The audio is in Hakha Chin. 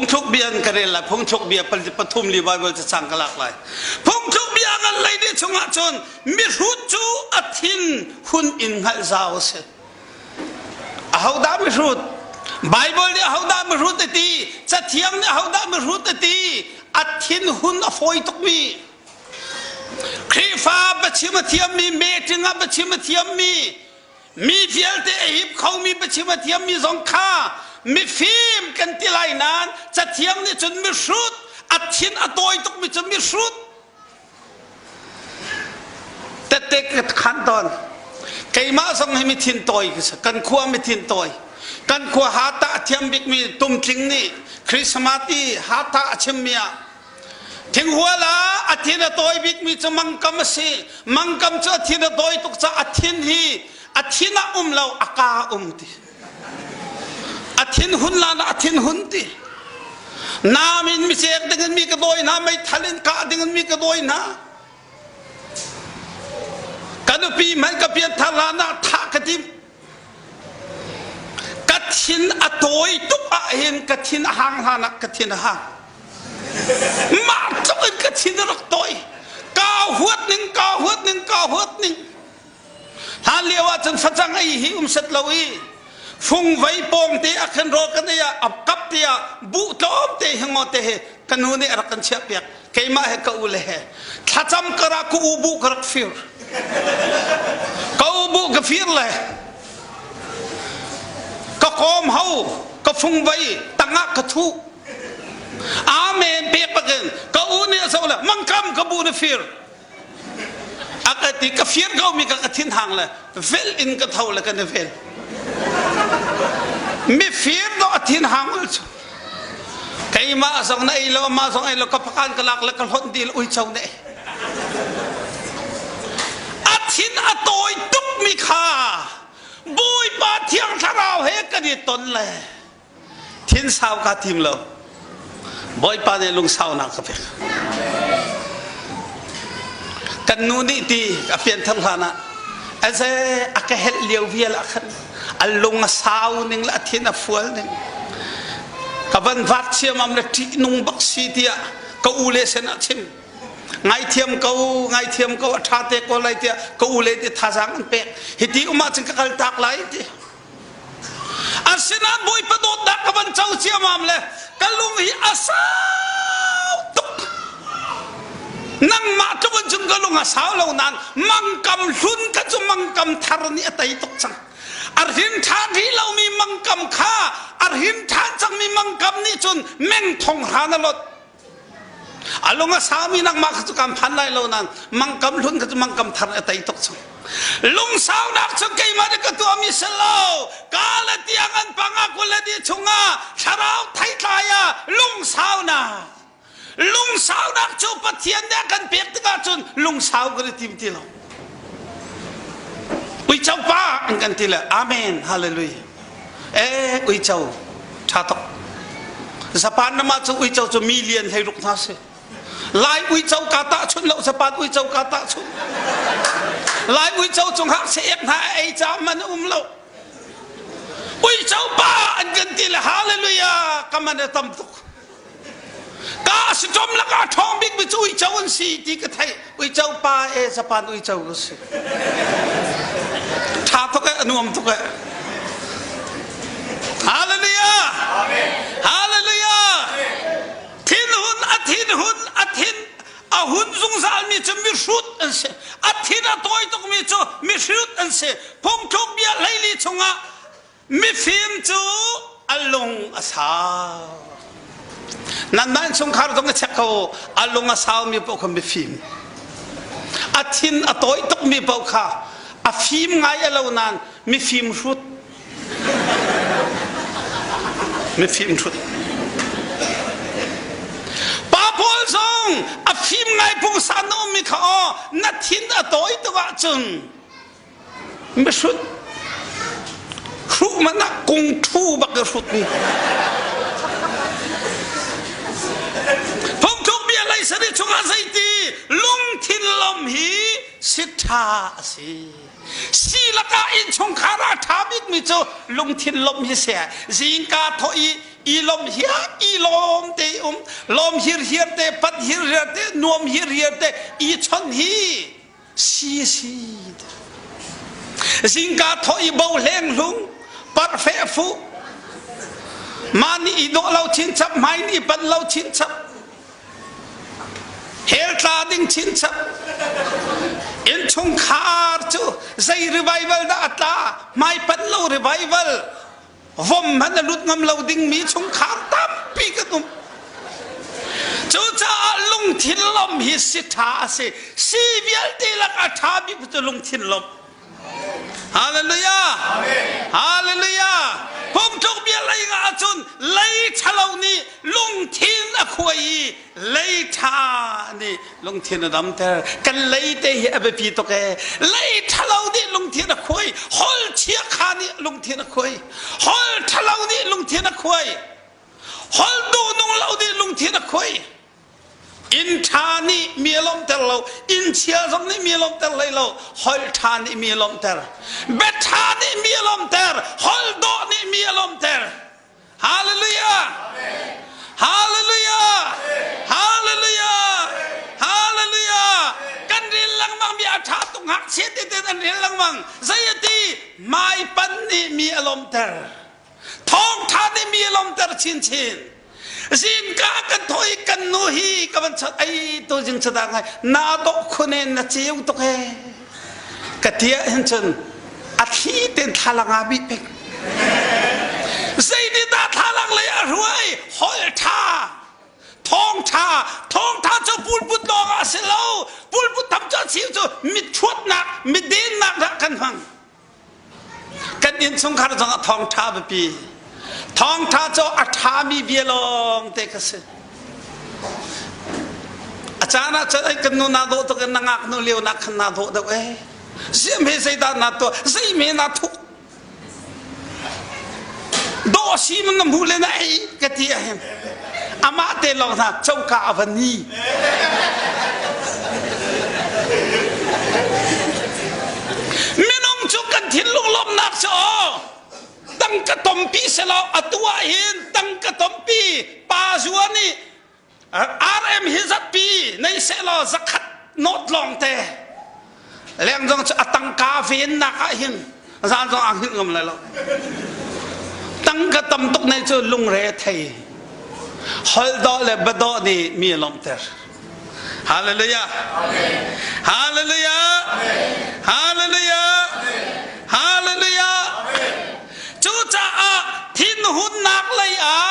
Phungthluk bia in ka rel lai. Phungthluk bia pathum li Bible cacang ka lak lai. Phungthluk bia ngan lei ni chungah cun mihrut cu a thin hun in hngalh zau a si. Ahodah mihrut? Bible nih ahodah mihrut a ti? Cathiang nih ahodah mihrut a ti? A thin hun a fawi tukmi. Khrihfa biachim a thiammi, meeting ah biachim a thiammi, mi vialte a hip khomi biachim a thiammi zong kha mifim kan ti lai nain cathiang nih cun mihrut a thin a tawi tukmi cu mihrut tette ka khan tawn keimah zong hi mithin tawi ka si kan khua mithin tawi kan khua hata a thiam bikmi tumtling nih Christmas i hata a chimmi ah Thinghual ah a thin a tawi bikmi cu mangkam a si. Mangkam cu a thin a tawi tuk caah a thin hi a thin ah um lo a ka um ti. A thin hun lan ah a thin hun ti. Nam in mi cek ding in mi ka dawi hna, meithal in kah ding in mi ka dawi hna. Ka nupi hmanh ka pianthar hlan ah thah ka timh. Ka thin a tawi tuk ahhin ka thin a hang hlan ah ka thin a hang. Mah tluk in ka thin a rak tawi. Kaa huat ning, kaa huat ning, kaa huat ning. Hlan lio ah cun facang ei hi um set lo i fungvei pawng te a khin rawl kan ei ah a kap te ah buh tlawm te hi ngo te he ka nu nih a rak kan chiah piak. Keimah he ka u le he thlacam kar ah ka u bu ka rak fir. Ka u bu ka fir le ka kawm ho ka fungvei tangah ka thuh. Amen pek bakin ka u nih a zoh le mangkam ka bu na fir. A ka ti ka fir ko mi ka ka thin hang le vel in ka tho le ka na vel. Mifir do a thin hang ul cu. Keimah zong na ei lo amah zong ei lo ka pakan ka lak le ka hlonh dil uico ne. A thin a tawi tuk mi kha Bawipa Thiang Thlarau he kan i ton le Thin sau kaa tim lo. Bawipa nih lungsaunak ka pek. Kan nu nih ti a pianthar hlan ah aze a ka helh lio vial ah khan a lung a sau ning le a thin a fual ning ka van vat siamam le ṭihnung bak si tiah ka u le sen ah chim ngaithiam ko ngaithiam ko a ṭha te ko lai tiah ka u le nih thazaang an pek hiti um ahcun ka kal tak lai ti Asinain Bawipa dawtnak ka van co ciamam le ka lung hi a sau tuk. Nangmah tluk in cun ka lung a sau lo nain mangkam hlun kha cu mangkam thar nih a tei tuk cang. A hrin ṭhan rih lomi mangkam kha a hrin ṭhan cangmi mangkam nih cun meng thong hran a lot. A lung a saumi nangmah kha cu kan phan lai lo nain mangkam hlun kha cu mangkam thar a tei tuk cang. Lungsaunak cu keimah nih ka tuahmi si lo. Ka le tiang an panga kul le di chungah thlarau theitlai ah lungsaunak. Lungsaunak cu Pathian nih a kan pek tikah cun lungsau kan i tim ti lo. Uico pa an kan ti le Amen Hallelujah. Eh uico ṭha tuk. Japan ram ah cu uico cu million hlei ruk hna si. Lai uico ka tahchunh lo Japan uico ka tahchunh. Lai uico cu ngakchia ek hna a ei caah man a um lo. Uico pa an kan ti le hallelujah ka man a tam tuk. Ka siṭom lakah a ṭhawng bikmi cu uico an si ti ka theih. Uico pa e Japan uico ka si. Ṭha tuk e, a nuam tuk e. Hallelujah! Hallelujah! Thinhun a thinhun a thin a hun zungzalmi cu mihrut an si. A thin a tawi tukmi cu mihrut an si. Phungthluk bia hleili chungah Mifim cu a lung a sau. Nanmah innchungkhar zong i check ko a lung a saumi paoh kha mifim. A thin a tawi tukmi paoh kha a fim ngai a lo nain mifim hrut. Mifim hrut. Pa Paul zong a fim ngai pungsan na ummi kha aw na thin a tawi tuk ahcun Mihrut hruh man ah kung ṭhu bak i hrutmi. Phungthluk bia lei sari chungah zeiti lungthin lom hi si ṭha a si. Si lakah innchungkhar ah a ṭha bikmi cu lungthin lawmh hi si. Zingka thawh i I lawm hiar i lawm te um lawm hirhiar te pat hirhiar te nuam hirhiar te i chon hi si si zingka tho i bo hleng hlung parfe fu ma nih i dawh lo chinchap hmai nih pan lo chinchap hell tla ding chinchap innchungkhar cu zei revival dah a tla hmai pan lo revival vom hmanh a lut ngam lo dingmi chungkhar tampi kan um. Cucaah lungthin lawmh hi si ṭha a si. Si vialte lak a ṭha bik cu lungthin lawmh. Hallelujah! Hallelujah! Phungtluk bia lei ngah ahcun lei ṭhalo nih lungthin a khuai i lei ṭha nih lungthin a damter. Kan lei te hi a biapi tuk ee. Lei ṭhalo nih lungthin a khuai. Hol chiakha nih lungthin a khuai. Hol ṭhalo nih lungthin a khuai. Hol duhnung lo nih lungthin a khuai. Inn ṭha nih mi a lawmhter lo. Inn chia zong nih mi a lawmhter hlei lo. Hol ṭha nih mi a lawmhter. Bia ṭha nih mi a lawmhter. Hol dawh nih mi a lawmhter. Hallelujah! Hallelujah! Hallelujah! Hallelujah! Kan rel lengmang mi a ṭha tuk ngakchia tete an rel lengmang. Zei a ti? Hmaipan nih mi a lawmhter. Thawngṭha nih mi a lawmhter chinchin. Zingka kan thawh i kan nu hi ka van chat ai tu zing chata ngai na dawh khun in na ceu tuk he ka ti ah hin cun a thli ten thlalang ah bih peng zei nih dah thlalang lei a hruai holh ṭha thawng ṭha thawng ṭha cu pulput lawng ah a si lo pulput tham cu a chim cu mithuatnak midennak dah kan hmang Kan innchungkhar zongah thawngṭha biapi. Thawngṭha cu a ṭhami bia lawng te kha si. A caan ah cun kan nu naa dawh tuk in na ngaknu lio nak khan naa dawh deuh ee. Ziam he zeidah naa tuah, zei me naa thuk. Dawh si man na hmuh le na ei ka ti ahhin. Amah te lawng hna coka a va ni. Minung cu kan thinlung lawmhnak cu aw tangka tompi selaw atu ah hin tangka tompi pa zua nih RM hi zatpi nei sehlaw zakhat nawt lawng te leng zong cu a tangka vennak ah hin zan zong aa hngilh ngam lai lo tangka tam tuk nei cu lungre thei holh dawh le biadawh nih mi a lawmhter Hallelujah Hallelujah Hallelujah Hallelujah Cucaah thinhunnak lei ah.